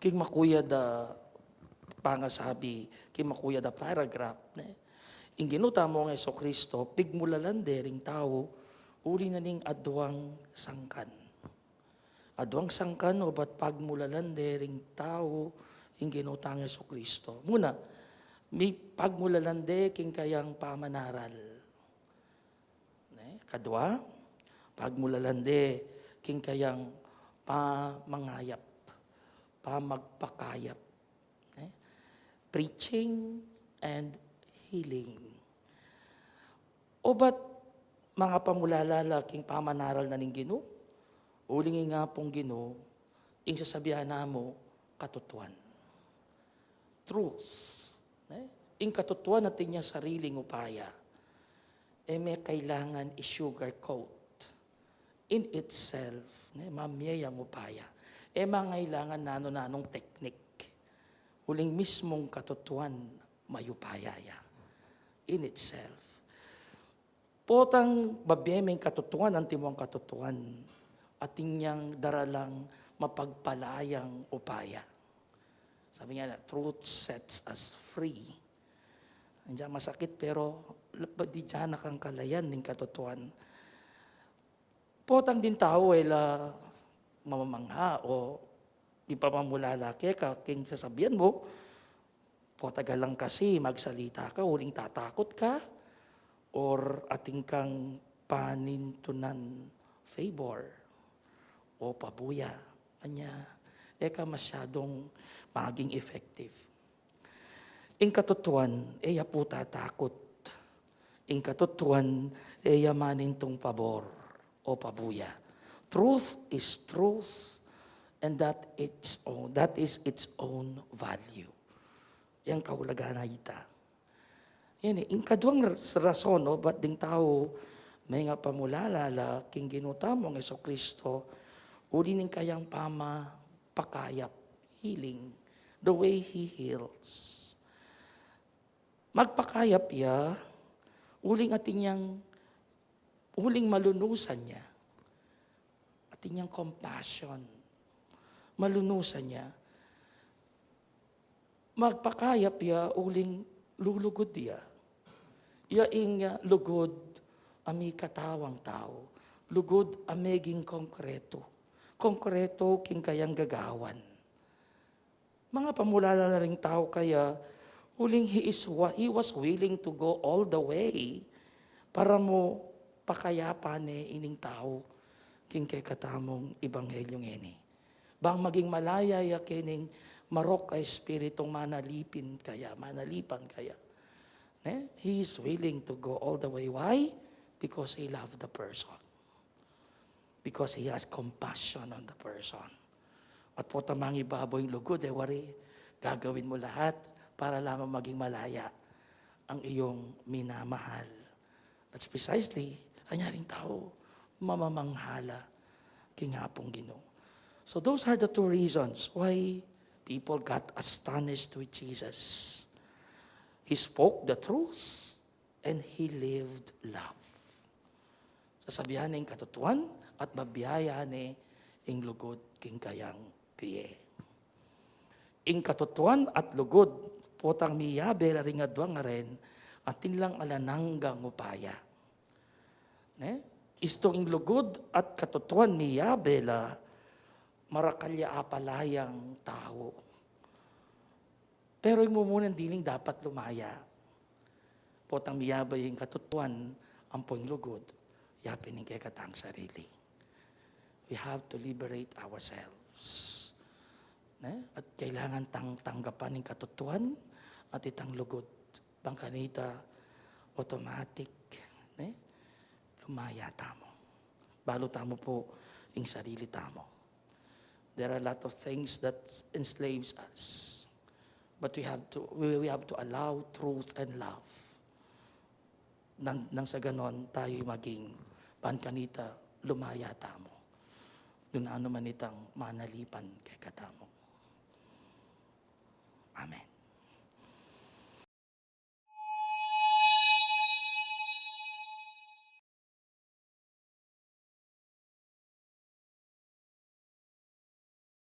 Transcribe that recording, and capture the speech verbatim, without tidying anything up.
King makuyad a pangasabi, king makuyad a paragraph, ne? Ing Ginu tamung Jesucristo, pigmulalan de ring tau, uli na ning aduang sangkan. Aduang sangkan, obat pagmulalan de ring tau, ing Ginu tang Jesucristo. Muna, mipagmulalan de king kayang pamanaral. Ne? Kadua, pagmulalan de king kayang pamangayap, pamagpakayap. Ne? Preaching and healing. Obat mangapamulala la king pamanaral na ning Ginu, uling ing Apung Ginu, ing sasabian na mu, katutuan. Truth. Ne? Ing katutuan atin yang sariling upaya. E me kailangan i-sugarcoat in itself, ne? Mamie yang upaya. E mangailangan nanu-nanung teknik. Uling mismung katutuan mayupaya ya in itself. Potang babie me ing katutuan, antimong katutuan, atin yang daralang mapagpalayang upaya. Sabi nga na, "Truth sets us free." Andiyan masakit, pero lapad di dyan na kang kalayan ning katutuan. Potang ding tau e la mamamangha o ipamamulala keka king sasabian mu, potang galang kasi magsalita ka, uling tatakut ka, or atin kang panintunan favor o pabuya. Anya, e ka masyadong maging effective. Ing katutuan, e ya pu tatakut. Ing katutuan, e ya manintung pabor o pabuya. Truth is truth, and that its own, that is its own value. Yang kaulagan na ita. Yan e, ing kaduang ras-, rason, no, bat ding tau mengapamulala la king Ginu tamung Jesucristo, uli ning kayang pamapakayap, healing, the way He heals. Magpakayap ya, uling atin yang, uling malunusan ya. Atin yang compassion. Malunusan ya. Magpakayap ya, uling lulugud ya. Ya ing, ah, lugud a mikatawang tau. Lugud a meging konkreto. Konkreto king kayang gagawan. Mangapamulala na ring tau kaya, uling he is wa-, he was willing to go all the way para mu pakayapan ne ining tau king kekatamung ebanghelyu ngeni. Bang maging malaya ya kening marok a espiritung manalipin kaya, manalipan kaya. Ne? He is willing to go all the way. Why? Because he loved the person. Because he has compassion on the person. At potang mangibabaw ing lugud, e wari, gagawin mu lahat para lamang maging malaya ang iyong minamahal. That's precisely, anya ring tau mamamangha la king Apung Ginu. So those are the two reasons why people got astonished with Jesus. He spoke the truth and he lived love. Sasabian ne ing katutuan at babiayan ne ing lugud king kayang bie. Ing katutuan at lugud, potang miyabe la ring aduang ngaren, atin lang alang anggang upaya. Ne? Istung ing lugud at katutuan miyabe la, marakal ya apalayang tau. Pero ing mumuna diling dapat lumaya. Potang miyabe ing katutuan ampong lugud, yapin ing kekatang sarili. We have to liberate ourselves. Ne? At kailangan tang tanggapan ing katutuan at itang lugud. Bang kanita automatic, ne? Lumaya tamu. Balu tamu pu ing sarili tamu. There are a lot of things that enslaves us. But we have to, we, we have to allow truth and love. Nang, nang sa ganon, tayo'y maging, bang kanita, lumaya tamu. Nung anuman itang manalipan kekatamu. Amen.